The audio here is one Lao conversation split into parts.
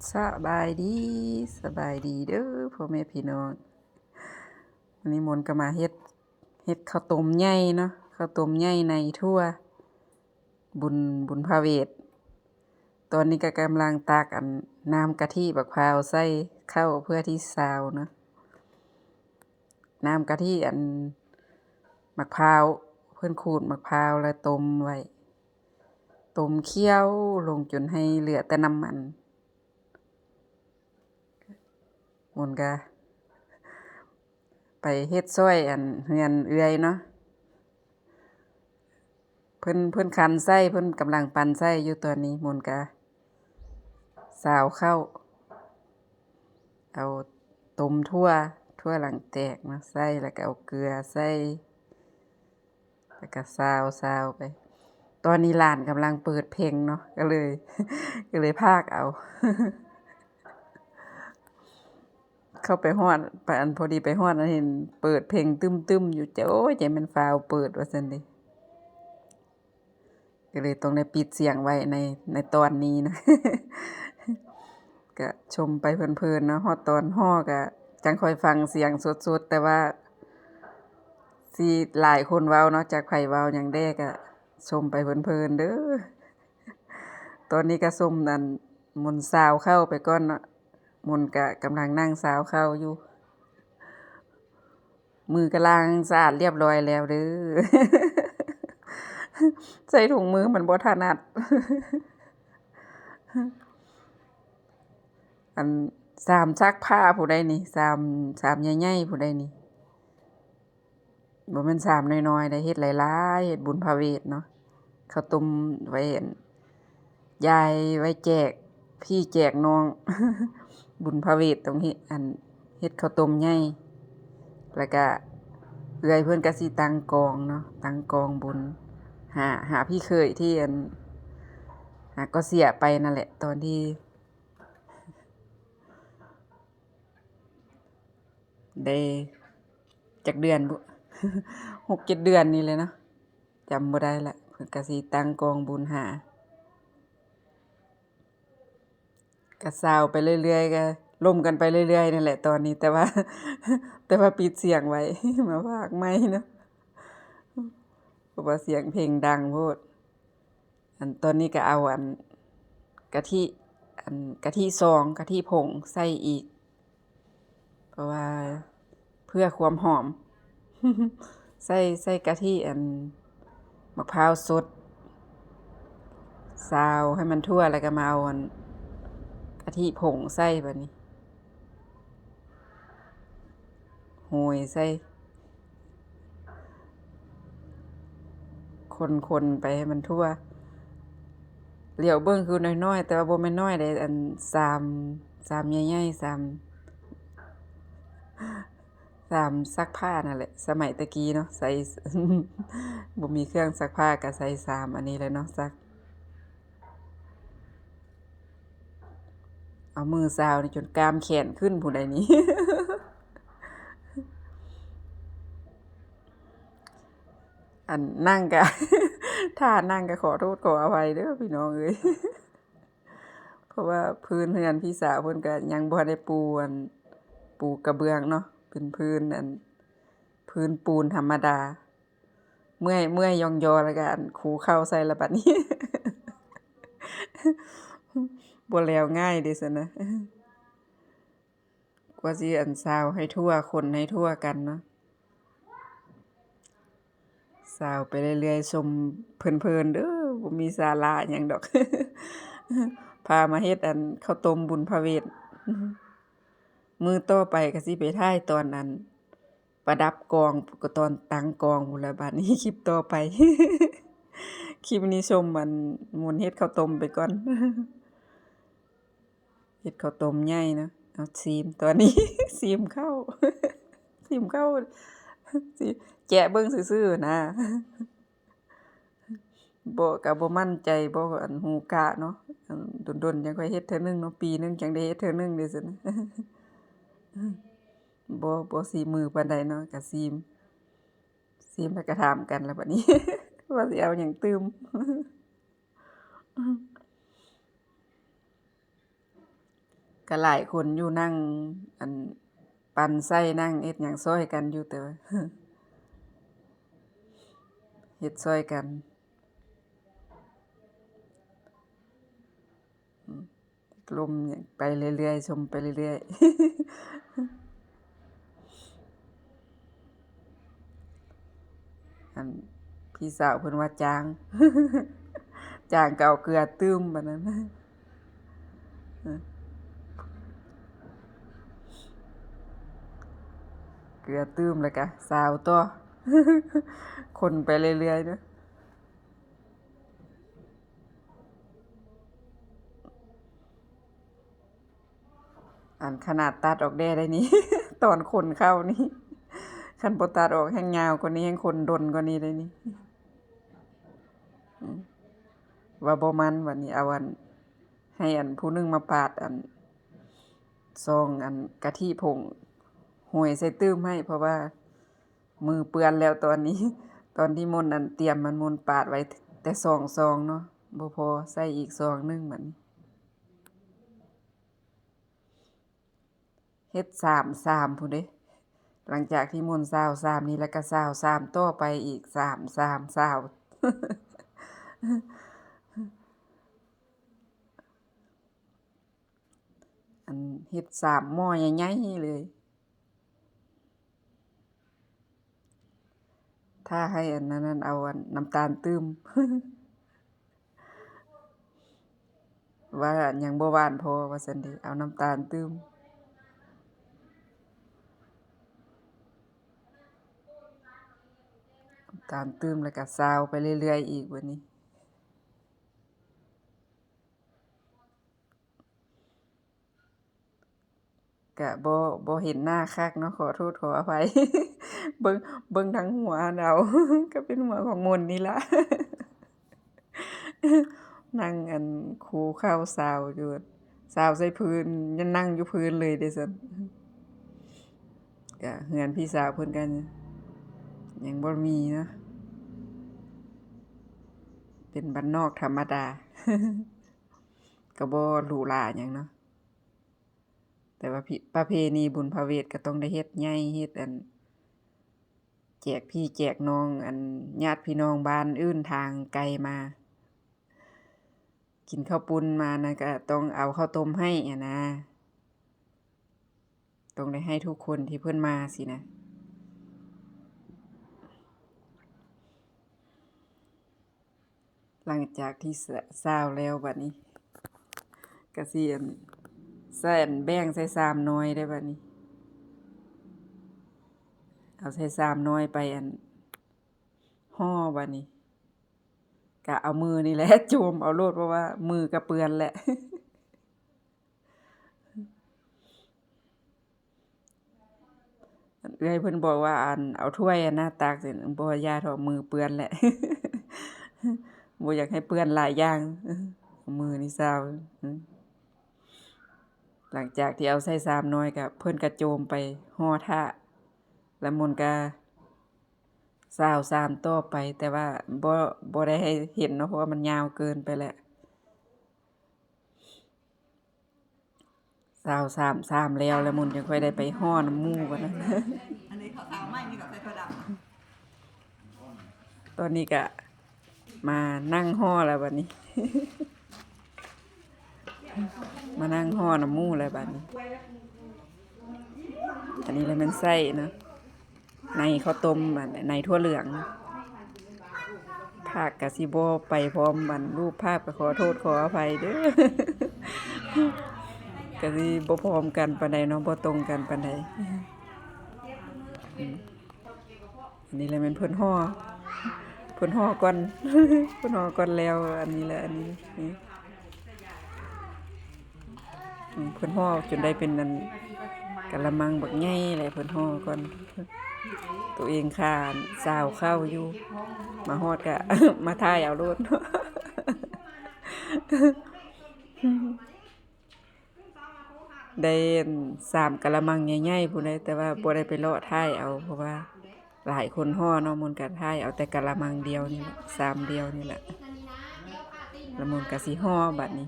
ສະບາຍດີ, ສະບາຍດີເດີ້ພໍ່ແມ່ພີ່ນ້ອງ. ມື້ນີ້ມົນກໍມາເຮັດ, ເຮັດເຂົ້າຕົ້ມໃຫຍ່ເນາະ, ເຂົ້າຕົ້ມໃຫຍ່ໃນຖົ່ວ ບຸນ, ບຸນພະເວດ. ຕອນນີ້ກໍກຳລັງຕັກອັນ ນ້ຳກະທິບັກພ້າວໃສ່ເຂົ້າເພື່ອທີ່ຊາວເນາະ. ນ້ຳກະທິອັນ ໝາກພ້າວ, ເພິ່ນຂູດໝາກພ້າວແລ້ວຕົ້ມໄວ້, ຕົ້ມຄ້ຽວລົງຈົນໃຫ້ເຫຼືອແຕ່ນ້ຳມັນ. ມົນກະໄປເຮັດຊ່ອຍອັນເຮືອນເອື້ອຍເນາະ, ເພິ່ນ, ເພິ່ນຄັ້ນໃສ່, ເພິ່ນກຳລັງປັ່ນໃສ່ຢູ່ຕອນນີ້. ມົນກະຊາວເຂົ້າ, ເອົາຕົ້ມຖົ່ວ, ຖົ່ວຫຼັງແຕກມາໃສ່ ແລ້ວກໍເອົາເກືອໃສ່ ແລ້ວກໍຊາວ, ຊາວໄປ. ຕອນນີ້ຫຼານກຳລັງເປີດເພງເນາະ, ກໍເລີຍ, ກໍເລີຍພາກເອົາ. ເຂົ້າໄປຮອດ, ໄປ, ອັນ ພໍດີໄປຮອດ ອັນ ເຫັນເປີດເພງຕຶ້ມໆຢູ່, ຈະ, ໂອ້ຍ, ໃຈມັນຟ້າວເປີດວ່າຊັ້ນເດ. ກໍເລີຍຕ້ອງໄດ້ປິດສຽງໄວ້ໃນ, ໃນຕອນນີ້ນະ. ກະຊົມໄປເພີນໆເນາະ, ຮອດຕອນຫໍ່ກະຈັ່ງຄ່ອຍຟັງສຽງສົດໆ, ແຕ່ວ່າຊິຫຼາຍຄົນເວົ້າເນາະ, ຈັກໃຜເວົ້າຫຍັງແດ່ ກະຊົມໄປເພີນໆເດີ້. ຕອນນີ້ກະຊົມອັນ ມົນຊາວເຂົ້າໄປກ່ອນເນາະ, ມົນກະກຳລັງນັ່ງຊາວເຂົ້າຢູ່. ມືກະລ້າງສະອາດລຽບຮ້ອຍແລ້ວເດີ້. ໃສ່ຖົງມືມັນບໍ່ຖະໜັດ. ອັນ ຊາມຊັກຜ້າຜູ້ໃດນີ້, ຊາມ, ຊາມໃຫຍ່ໆຜູ້ໃດນີ້. ບໍ່ແມ່ນຊາມນ້ອຍໆໃດ, ເຮັດຫຼາຍໆ, ເຮັດບຸນພະເວດເນາະ. ເຂົ້າຕົ້ມໄວ້ ອັນ ຢາຍໄວ້ແຈກພີ່ແຈກນ້ອງ. ບຸນພະເວດຕ້ອງເຮັດ, ອັນ ເຮັດເຂົ້າຕົ້ມໃຫຍ່, ແລ້ວກະເອື້ອຍເພິ່ນກະຊິຕັ້ງກອງເນາະ, ຕັ້ງກອງບຸນ ຫາ, ຫາພີ່ເຂີຍທີ່ ອັນ ຫາກໍເສຍໄປນັ້ນແຫຼະ, ຕອນທີ່ ໄດ້ຈັກເດືອນບຸ, ຫົກເຈັດເດືອນນີ້ແຫຼະເນາະ, ຈຳບໍ່ໄດ້ລະ. ເພິ່ນກະຊິຕັ້ງກອງບຸນຫາ, ກະຊາວໄປເລື້ອຍໆ, ກະລົມກັນໄປເລື້ອຍໆນັ້ນແຫຼະຕອນນີ້, ແຕ່ວ່າ, ແຕ່ວ່າປິດສຽງໄວ້, ມາພາກໃໝ່ເນາະ, ເພາະວ່າສຽງເພງດັງໂພດ. ອັນ ຕອນນີ້ກໍເອົາອັນກະທິ, ອັນກະທິສອງ, ກະທິຜົງໃສ່ອີກ, ເພາະວ່າເພື່ອຄວາມຫອມ. ໃສ່, ໃສ່ກະທິ ອັນ ໝາກພ້າວສົດ, ຊາວໃຫ້ມັນທົ່ວ ແລ້ວກໍມາເອົາອັນກະທິຜົງໃສ່ບາດນີ້. ໂຮຍໃສ່, ຄົນໆໄປໃຫ້ມັນທົ່ວ. ຫຼຽວເບິ່ງຄືນ້ອຍໆ, ແຕ່ວ່າບໍ່ແມ່ນນ້ອຍເດ້, ອັນ ຊາມ, ຊາມໃຫຍ່ໆ, ຊາມ, ຊາມຊັກຜ້ານັ້ນແຫຼະ. ສະໄໝແຕ່ກີ້ເນາະ, ໃຊ້, ບໍ່ມີເຄື່ອງຊັກຜ້າ ກໍໃຊ້ຊາມອັນນີ້ແຫຼະເນາະ, ຊັກ. ເອົາມືຊາວນີ້ຈົນກ້າມແຂນຂຶ້ນຜູ້ໃດນີ້. ອັນ ນັ່ງກະ, ທ່ານັ່ງກະຂໍໂທດຂໍອະໄພເດີ້ພີ່ນ້ອງເອີຍ, ເພາະວ່າພື້ນເຮືອນພີ່ສາວເພິ່ນກະຍັງບໍ່ທັນໄດ້ປູອັນ, ປູກະເບື້ອງເນາະ, ເປັນພື້ນອັນ, ພື້ນປູນທຳມະດາ. ເມື່ອຍ, ເມື່ອຍຢ່ອງຍໍ ແລ້ວກໍອັນ ຄູເຂົ່າໃສ່ລະບັດນີ້. ບໍ່ແລ້ວງ່າຍເດ້ຊັ້ນນະ. ກວ່າຊິອັນ ຊາວໃຫ້ທົ່ວ, ຄົນໃຫ້ທົ່ວກັນເນາະ. ຊາວໄປເລື້ອຍໆ, ຊົມເພີນໆເດີ້, ບໍ່ມີສາລະຫຍັງດອກ. ພາມາເຮັດອັນ ເຂົ້າຕົ້ມບຸນພະເວດ. ມື້ຕໍ່ໄປກໍຊິໄປຖ່າຍຕອນອັນ ປະດັບກອງ ກໍຕອນຕັ້ງກອງພຸ້ນລະ. ບາດນີ້ຄລິບຕໍ່ໄປ, ຄລິບນີ້ຊົມອັນ ມົນເຮັດເຂົ້າຕົ້ມໄປກ່ອນ. ເຮັດເຂົ້າຕົ້ມໃຫຍ່ເນາະ. ເອົາຊີມຕອນນີ້, ຊີມເຂົ້າ, ຊີມເຂົ້າ, ຊິແຈະເບິ່ງຊື່ໆນະ. ບໍ່, ກໍບໍ່ໝັ້ນໃຈ, ບໍ່ອັນຮູ້ກະເນາະ. ອັນ ດົນໆ ຈັ່ງຄ່ອຍເຮັດເທື່ອໜຶ່ງເນາະ, ປີໜຶ່ງຈັ່ງໄດ້ເຮັດເທື່ອໜຶ່ງເດ້ຊັ້ນ. ບໍ່, ບໍ່ສີມືປານໃດເນາະ, ກະຊີມ, ຊີມແລ້ວກະຖາມກັນລະບາດນີ້ ວ່າຊິເອົາຫຍັງຕື່ມ. ກະຫຼາຍຄົນຢູ່ ນັ່ງ ອັນ ປັ່ນໄສ້ ນັ່ງເຮັດຫຍັງຊ່ອຍກັນຢູ່ ແຕ່ວ່າ ເຮັດຊ່ອຍກັນ ອືມ ລົມໄປເລື້ອຍໆ ຊົມໄປເລື້ອຍໆ. ອັນ ພີ່ສາວເພິ່ນວ່າຈາງ ຈາງກໍເອົາເກືອຕື່ມ ບາດນັ້ນ ເກືອຕື່ມ ແລ້ວກະຊາວຕໍ່ ຄົນໄປເລື້ອຍໆເດີ້. ອັນຂະໜາດຕັດອອກແດ່ໄດ໋ນີ້ ຕອນຂົນເຂົ້ານີ້ ຄັນບໍ່ຕັດອອກແຮ່ງຍາວກວ່ານີ້ ແຮ່ງຂົນດົນກວ່ານີ້ໄດ໋ນີ້ ອືມ ວ່າບໍ່ມັນ ບາດນີ້ເອົາອັນ ໃຫ້ອັນຜູ້ໜຶ່ງມາປາດອັນ ຊອງອັນກະທິຜົງ ໂຮຍໃສ່ຕື່ມໃຫ້ ເພາະວ່າ ມືເປື້ອນແລ້ວຕອນນີ້ ຕອນທີ່ມົນອັນຕຽມມັນ ມົນປາດໄວ້ແຕ່ສອງຊອງເນາະ ບໍ່ພໍໃສ່ອີກຊອງໜຶ່ງ ບາດນີ້ ເຮັດສາມ ສາມພຸ້ນເດ້. ຫຼັງຈາກທີ່ມົນຊາວສາມນີ້ ແລ້ວກໍຊາວສາມຕໍ່ໄປອີກ ສາມ ສາມ ຊາວ ອັນເຮັດສາມໝໍ້ໃຫຍ່ໆເລີຍ. ຖ້າໃຫ້ອັນນັ້ນ ເອົາອັນນ້ຳຕານຕື່ມ ວ່າອັນຍັງບໍ່ຫວານພໍວ່າຊັ້ນເດ ເອົານ້ຳຕານຕື່ມ ນ້ຳຕານຕື່ມ ແລ້ວກະຊາວໄປເລື້ອຍໆອີກ ບາດນີ້. ກະບໍ່ ບໍ່ເຫັນໜ້າຄັກເນາະ ຂໍໂທດຂໍອະໄພ ເບິ່ງ ເບິ່ງທາງຫົວເອົາ ກໍເປັນຫົວຂອງມົນນີ້ລະ ນັ່ງອັນຄູເຂົ້າຊາວຢູ່ ຊາວໃສ່ພື້ນ ຍັງນັ່ງຢູ່ພື້ນເລີຍເດ້ຊັ້ນ. ກະເຮືອນພີ່ສາວເພິ່ນກໍຍັງບໍ່ມີເນາະ ເປັນບ້ານນອກທຳມະດາ ກໍບໍ່ຫຼູຫຼາຫຍັງເນາະ ແຕ່ວ່າພິ ປະເພນີບຸນພະເວດກໍຕ້ອງໄດ້ເຮັດໃຫຍ່ ເຮັດອັນ ແຈກພີ່ແຈກນ້ອງ ອັນ ຍາດພີ່ນ້ອງບ້ານອື່ນທາງໄກມາ ກິນເຂົ້າປຸ້ນມານະ ກໍຕ້ອງເອົາເຂົ້າຕົ້ມໃຫ້ຫັ້ນນະ. ຕ້ອງໄດ້ໃຫ້ທຸກຄົນທີ່ເພິ່ນມາຊີ້ນະ. ຫຼັງຈາກທີ່ ຊາວແລ້ວ ບາດນີ້ກະຊິ ອັນ ໃສ່ ອັນ ແບ່ງໃສ່ຊາມໜ່ວຍເດ້ ບາດນີ້ ເອົາໃສ່ຊາມໜ່ວຍໄປ ອັນ ຫໍ່ ບາດນີ້ ກະເອົາມືນີ້ແຫຼະ ໂຈມເອົາໂລດ ເພາະວ່າມືກະເປື້ອນແຫຼະ. ເອື້ອຍເພິ່ນບອກວ່າ ອັນ ເອົາຖ້ວຍ ອັນ ໜ້າຕັກ ບໍ່ ຢ່າເຖາະ ມືເປື້ອນແຫຼະ ບໍ່ຢາກໃຫ້ເປື້ອນຫຼາຍຢ່າງ ມືນີ້ຊາວ. ຫຼັງຈາກທີ່ເອົາໃສ່ຊາມໜ່ວຍ ກະ ເພິ່ນກະໂຈມໄປຫໍ່ຖ້າ ລະມົນກະຊາວຊາມຕໍ່ໄປ ແຕ່ວ່າບໍ່ ບໍ່ໄດ້ໃຫ້ເຫັນເນາະ ເພາະວ່າມັນຍາວເກີນໄປແຫຼະ. ຊາວສາມ ຊາມແລ້ວ ແລ້ວມົນຈັ່ງຄ່ອຍໄດ້ໄປຫໍ່ນຳໝູ່ ບາດນັ້ນ. ອັນນີ້ເຂົາຊາວໃໝ່ ນີ້ເຂົາໃສ່ຖົ່ວດຳ. ຕອນນີ້ກະມານັ່ງຫໍ່ແລ້ວ ບາດນີ້ ມານັ່ງຫໍ່ນຳໝູ່ແລ້ວ ບາດນີ້. ອັນນີ້ລະແມ່ນໄສ້ເນາະ ໃນເຂົ້າຕົ້ມ ອັນ ໃນຖົ່ວເຫຼືອງ. ພາກກະຊິບໍ່ໄປພ້ອມ ອັນ ຮູບພາບ ກະຂໍໂທດຂໍອະໄພເດີ້ ກະຊິບໍ່ພ້ອມກັນປານໃດເນາະ ບໍ່ຕົງກັນປານໃດ. ອືມ ອັນນີ້ລະແມ່ນເພິ່ນຫໍ່ ເພິ່ນຫໍ່ກ່ອນ ເພິ່ນຫໍ່ກ່ອນແລ້ວ. ອັນນີ້ລະ ອັນນີ້ ນີ້ ອືມ ເພິ່ນຫໍ່ຈົນໄດ້ເປັນອັນກະລະມັງບັກໃຫຍ່ແຫຼະ ເພິ່ນຫໍ່ກ່ອນ. ໂຕເອງຄາຊາວເຂົ້າຢູ່ ມາຮອດກະມາຖ່າຍເອົາໂລດ ໄດ້ສາມກະລະມັງໃຫຍ່ໆພຸ້ນເດ້ ແຕ່ວ່າບໍ່ໄດ້ໄປເລາະຖ່າຍເອົາ ເພາະວ່າຫຼາຍຄົນຫໍ່ເນາະ. ມົນກະຖ່າຍເອົາແຕ່ກະລະມັງດຽວນີ້ແຫຼະ ຊາມດຽວນີ້ແຫຼະ ລະມົນກະຊິຫໍ່ບາດນີ້.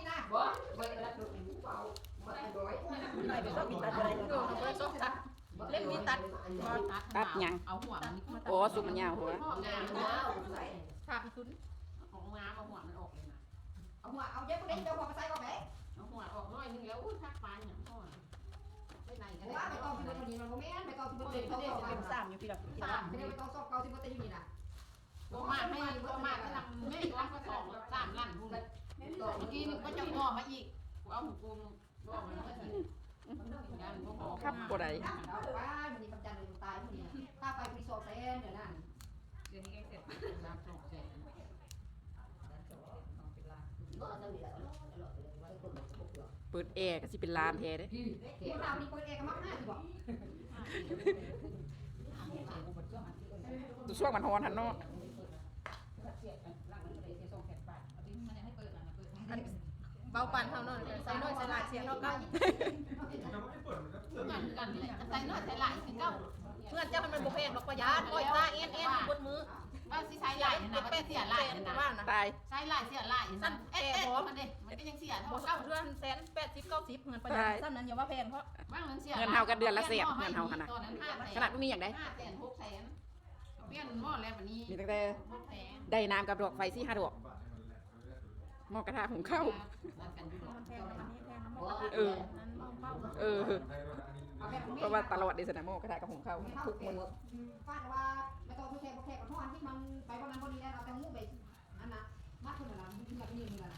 ນີ້ນະ ບໍ່ ບໍ່ໄດ້ລັກລົດເປົ່າ ມາໜ້ອຍ ໄປຊອກຕັດ ເລັບມີຕັດ ຕັດຫຍັງ? ເອົາຫົວມັນນີ້ ອໍ ສຸກມັນຍາວຫົວ ງາມ ງາມ ທາງສຸນ ອອກມາ ເອົາຫົວມັນອອກເລີຍນະ ເອົາຫົວ ເອົາ ເອົາຫົວ ເອົາຫົວມາໃສ່ອອກເດ້ ເອົາຫົວອອກໜ້ອຍໜຶ່ງແລ້ວ ໂອ້ຍ ຄັກປານຫຍັງ ເອົາໄປໄນກໍໄດ້ ວ່າໄປກອງທີ່ເບິດເທົ່ານີ້ ມັນບໍ່ແມ່ນ ໄປກອງທີ່ເບິດເທົ່າ ສາມຢູ່ພີ້ລະ ສາມ ໄປກອງເບິດເທົ່າ ເທົ່າ ເທົ່າ ເທົ່າ ເທົ່າ ເທົ່າ ເທົ່າ ເທົ່າ ເທົ່າ ເທົ່າ ເມື່ອກີ້ນີ້ກໍຈະງໍມາອີກ ກູເອົາຂອງກູງໍມາອີກ ຢ້ານບໍ່ພໍ ຂັບບໍ່ໄດ້ ວ້າຍ ມື້ນີ້ກຳຈັນຢູ່ຕາຍມື້ນີ້ ຄ່າໄຟຜູ້ສອງແສນ ດຽວນັ້ນ ດຽວນີ້ເອງເສັດສາມສອງແສນ ເປີດແອກໍຊິເປັນລ້ານແທ້ເດ້ ມື້ເຊົ້ານີ້ເປີດແອກໍມັກໜ້າຊິບໍ່ ຊ່ວງມັນຮ້ອນຫັ້ນເນາະ ອັນເວົ້າປານເຮົາເນາະ ໃສ່ໜ້ອຍໃສ່ຫຼາຍເສຍເທົ່າເກົ່າ ຄືກັນ ໃສ່ໜ້ອຍໃສ່ຫຼາຍຄືເກົ່າ ເຮືອນເຈົ້າມັນບໍ່ແພງດອກ ປະຢັດ ປ່ອຍຕາແອນໆ ເບິດມື້ ວ່າຊິໃສ່ຫຼາຍຫັ້ນນະ ວ່າຊິເສຍຫຼາຍຫັ້ນນະ ວ່ານະ ຕາຍ ໃສ່ຫຼາຍເສຍຫຼາຍຫັ້ນນະ ຊັ້ນແອ ແອບໍ່ ມັນເດ້ ມັນກໍຍັງເສຍເທົ່າເກົ່າ ເຮືອນແສນແປດສິບເກົ້າສິບ ເຮືອນປະຢັດ ສ່ຳນັ້ນຢ່າວ່າແພງເພາະ ບາງເຮືອນເສຍ ເຮືອນເຮົາກໍເດືອນລະແສນ ເຮືອນເຮົາຫັ້ນນະ ຕອນນັ້ນຫ້າແສນ ຂະໜາດບໍ່ມີຫຍັງໃດ ຫ້າແສນ ຫົກແສນ ປ່ຽນໝໍ້ແລ້ວບັດນີ້ ມີຕັ້ງແຕ່ໄດ້ນ້ຳກັບດອກໄຟສີ່ຫ້າດອກ ໝໍ້ກະທະຫຸງເຂົ້າ ເອີ ເອີ ເພາະວ່າຕະຫຼອດເດຊັ້ນນະ ໝໍ້ກະທະກັບຫຸງເຂົ້າທຸກມື້ ຟາດວ່າແມ່ຕ້ອງແຂກບໍ່ແຂກກໍຮ້ອນທີ່ມັນໄປບ່ອນນັ້ນບ່ອນນີ້ແລ້ວ ເອົາແຕ່ງູໄປອັນນະ ມັດເພິ່ນຫັ້ນນະ ເຮືອນນີ້ເຮືອນນະ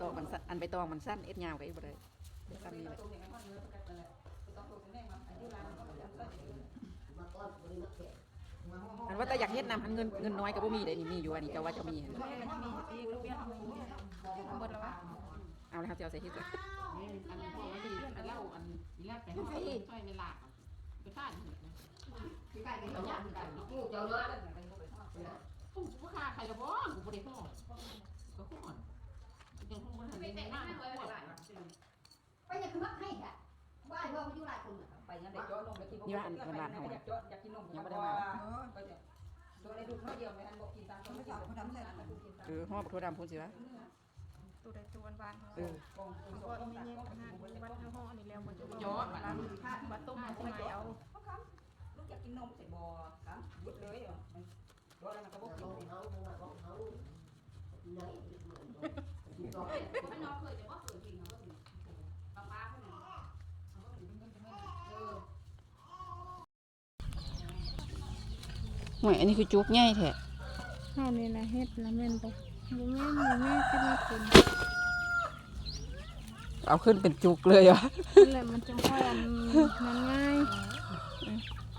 ຕອກມັນສັ້ນ ອັນໃບຕອງມັນສັ້ນ ເຮັດຍາວກໍເຮັດບໍ່ໄດ້. ອັນວ່າແຕ່ຢາກເຮັດນຳ ອັນເງິນ ເງິນນ້ອຍກໍບໍ່ມີເດ້ນີ້ ມີຢູ່ ອັນນີ້ເຈົ້າວ່າເຈົ້າມີ ເອົາແລ້ວເຮົາຊິເອົາໃສ່ເຮັດ ໄປຍັງຄືມັກໃຫ້ກະ ວ່າໃຫ້ເວົ້າຢູ່ຫຼາຍຄົນ ໄປຍັງໄດ້ເຈາະນົມໄປກິນ ນີ້ວ່າອັນເພິ່ນວ່າເຮົາ ຍັງບໍ່ໄດ້ວ່າ ເອີ ຫໍບັກຖົ່ວດຳພຸ້ນຊິວ່າ ໂຕໃດໂຕຫວານໆ ເອີ ເພາະວ່າມີແຍງຂະໜາດວັດເຮົາຫໍນີ້ແລ້ວ ບໍ່ຈະເຈາະ ວ່າຕົ້ມໃຫ້ເອົາ ລູກຢາກກິນນົມໃສ່ບໍ່ ຢຸດເລີຍ. ໂອ້ຍ ອັນນີ້ຄືຈຸກໃຫຍ່ແທ້ ເຮົານີ້ນະເຮັດລະແມ່ນບໍ່? ບໍ່ແມ່ນ ບໍ່ແມ່ນ ຄືວ່າເປັນ ເອົາຂຶ້ນເປັນຈຸກເລີຍຫວາ? ນັ້ນແຫຼະ ມັນຈັ່ງຄ່ອຍອັນນັ້ນງ່າຍ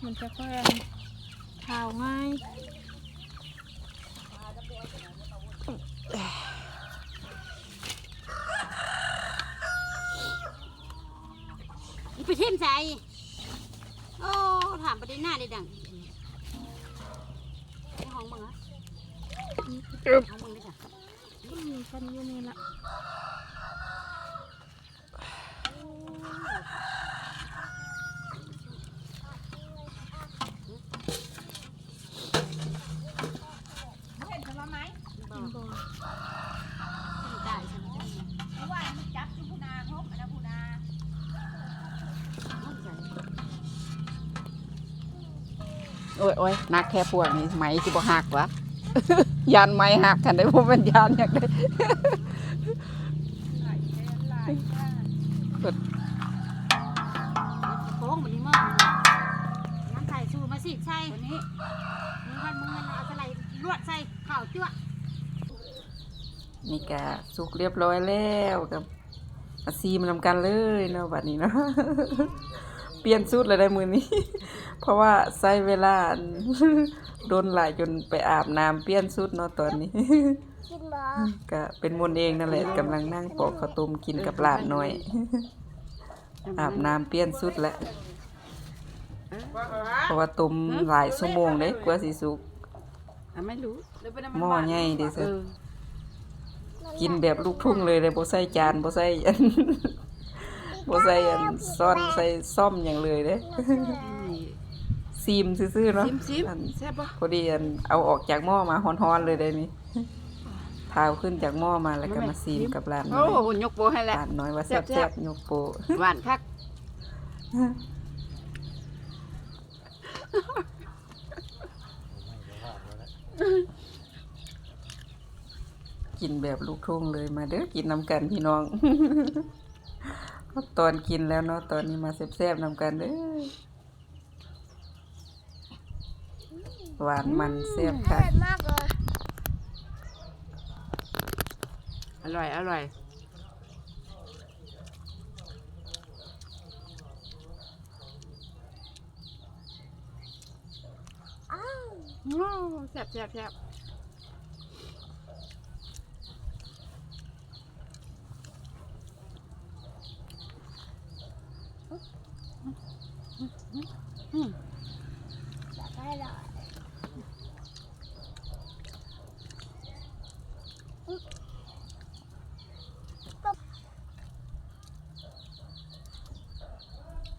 ມັນຈະຄ່ອຍອັນ ຂາວງ່າຍ. ໄປຖິ້ມໃສ? ໂອ້ ຖາມປະເດັນໜ້າໄດ້ດັງ ໃນຫ້ອງເບິ່ງ ເອີບ ຫ້ອງເບິ່ງໄດ້ຈ້ະ ອືມ ເພິ່ນຢູ່ນີ້ລະ. ໂອ້ຍໆ ໜັກແທ້ພວກນີ້ ໄມ້ຊິບໍ່ຫັກຫວາ? ຢ້ານໄມ້ຫັກຫັ້ນເດ້ ບໍ່ແມ່ນຢ້ານຫຍັງເດ້. ໂອ້ ບັດນີ້ໝໍ້ ນ້ຳໃສຊູມາສີດໃສ່ ມື້ຫັ້ນມື້ນັ້ນເອົາສະໄລລວດໃສ່ ຂາວຈັ້ວະ. ນີ້ກະສຸກລຽບຮ້ອຍແລ້ວ ກໍມາຊີມນຳກັນເລີຍເນາະ ບັດນີ້ເນາະ. ປ່ຽນຊຸດແລ້ວໄດ໋ມື້ນີ້ ເພາະວ່າໃຊ້ເວລາ ອັນ ດົນຫຼາຍຈົນໄປອາບນ້ຳປ່ຽນຊຸດເນາະຕອນນີ້. ກິນບໍ່? ກະເປັນມົນເອງນັ້ນແຫຼະ ກຳລັງນັ່ງປອກເຂົ້າຕົ້ມກິນກັບຫຼານນ້ອຍ. ອາບນ້ຳປ່ຽນຊຸດແລ້ວ ເພາະວ່າຕົ້ມຫຼາຍຊົ່ວໂມງເດ້ກວ່າຊິສຸກ. ໝໍ້ໃຫຍ່ເດ້ ເອີ ກິນແບບລູກທຸ່ງເລີຍເດ້ ບໍ່ໃສ່ຈານ ບໍ່ໃສ່ອັນ ບໍ່ໃສ່ອັນຊ້ອນ ໃສ່ຊ້ອມຫຍັງເລີຍເດ້. ຊີມຊື່ໆເນາະ ຊີມໆ ອັນ ແຊບບໍ່? ພໍດີອັນເອົາອອກຈາກໝໍ້ມາຮ້ອນໆເລີຍເດ້ນີ້ ພາວຂຶ້ນຈາກໝໍ້ມາແລ້ວກໍມາຊີມກັບຫຼານນ້ອຍ. ໂອ້ ຍົກໂປ້ໃຫ້ແລ້ວ ຫຼານນ້ອຍວ່າແຊບໆ ຍົກໂປ້ ຫວານຄັກ. ກິນແບບລູກທົ່ງເລີຍ ມາເດີ ກິນນຳກັນພີ່ນ້ອງ. ຮອດຕອນກິນແລ້ວເນາະ ຕອນນີ້ມາແຊບໆນຳກັນເດີ. ຫວານມັນແຊບຄັກ ອະລ່ອຍ ອະລ່ອຍ. ອ້າວ ໂອ້ ແຊບ ແຊບ ແຊບ. ອືມ ຢາກໄດ້ຫຼາຍ.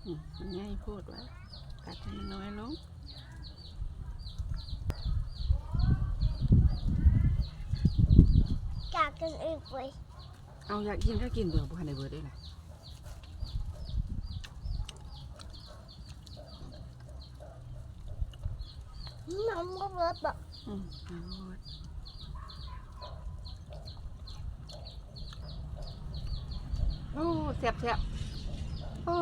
ອືມ ມັນໃຫຍ່ໂພດຫວາ ຕັດໃຫ້ມັນນ້ອຍລົງ. ຢາກກິນອີກເວີຍ. ເອົາ ຢາກກິນກໍກິນຕົວະ ບໍ່ທັນໄດ້ເບີດເດ້ລະ. ມັນບໍ່ເບີດບໍ? ອືມ ໂອ້ ແຊບໆ ເອີ.